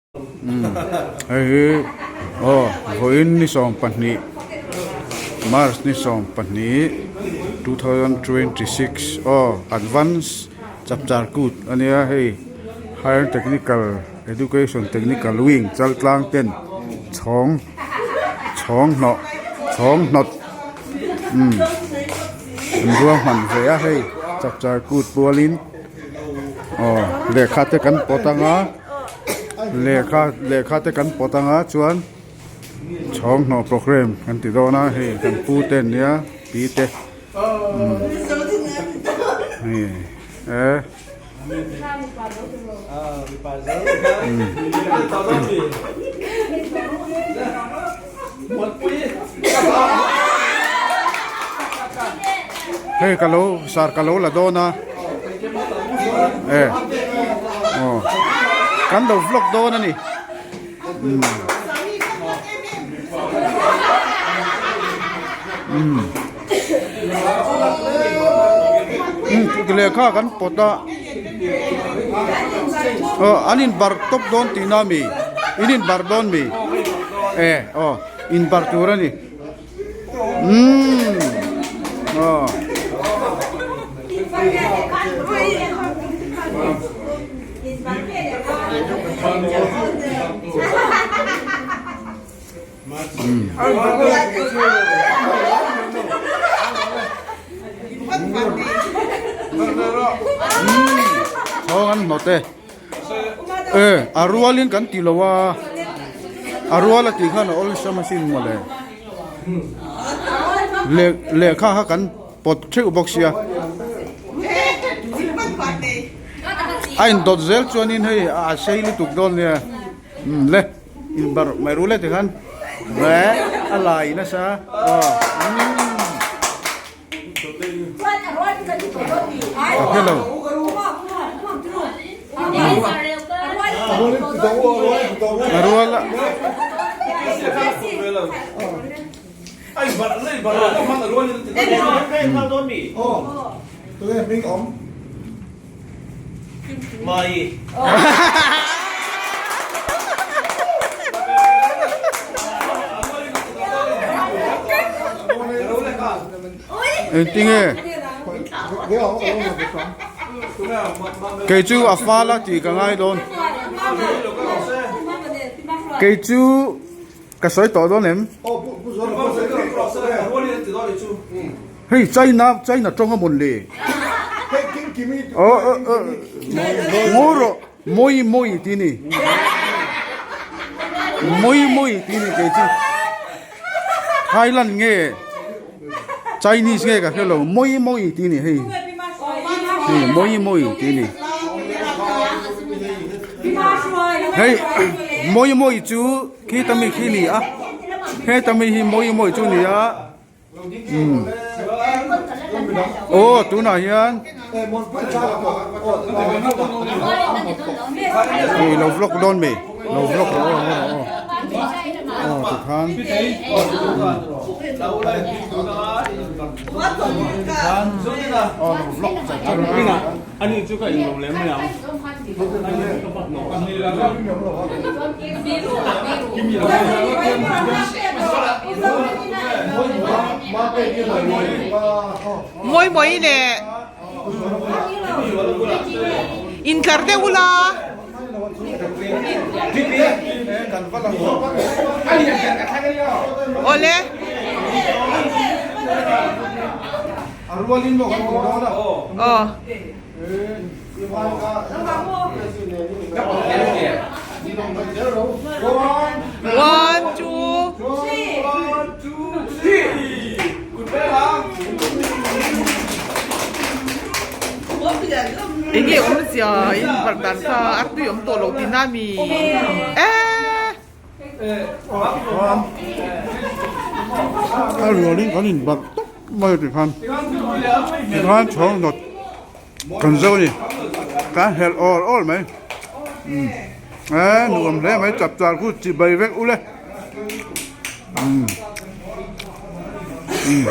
Hei hi aw vawiin ni 12 March ni 12 2026 aw advance chapchar kut a nia hei higher technical education technical wing chaltlang ten chhawng chhawng hnawh chhawng hnawt umm an ruahman ve a hei chapchar kut pualin aw lehkha te kan pawt anga. Lehkha lehkha te kan pawt anga chuan chhawng hnawh programme kan ti dawn a hei kan pu te an nia pi te umm hei e hei ka lo sar ka lo la dawn a. E aw kan lo vlog dawn a ni umm umm umm lehkha kan pawt a aw an in barh tawp dawn tihna ami in in barh dawn mi e aw in barh tur a ni. Umm aw. Chhawng an hnawt e. E a rualin kan ti lo a a rual a tih khan a awlsam asin mawle leh lehkha kha kan pawt theuh bawk sia a indawt zel chuanin hei a sei lutuk dawn nia umm le inbarh mai ru le tikhan le a lai nasa aw umm. Ka hre lo. A rual a. Engtinge kei chu a fal a tih ka ngai dawn kei chu ka sawi tawh dawn em hei china china tawng a mawn le aw aw aw ngaw rawh mawi mawi tih a ni mawi mawi tih a ni kei chu Thailand nge Chinese nge ka hre lo mawi mawi tih a ni hei hei mawi mawi tih a ni hei mawi mawi chu khita mi khi a ni a heta mi hi mawi mawi chu a ni a. Umm aw tunah hian hei lo vlog dawn mai lo vlog rawh aw aw aw tikhan aw lo vlog char char a. Mawi mawi leh intlar deuh ula. Awle. Aw. One, two. Enge awmzia in barh dan kha a tui awm tawh loh tihna a mi eh. A rualin kan inbarh tawp mai a tikhan tikhan chhawng hnawt kan zo a ni kan helh awl awl mai umm eh nuam hle mai chap char khu chi bai vek ule umm umm.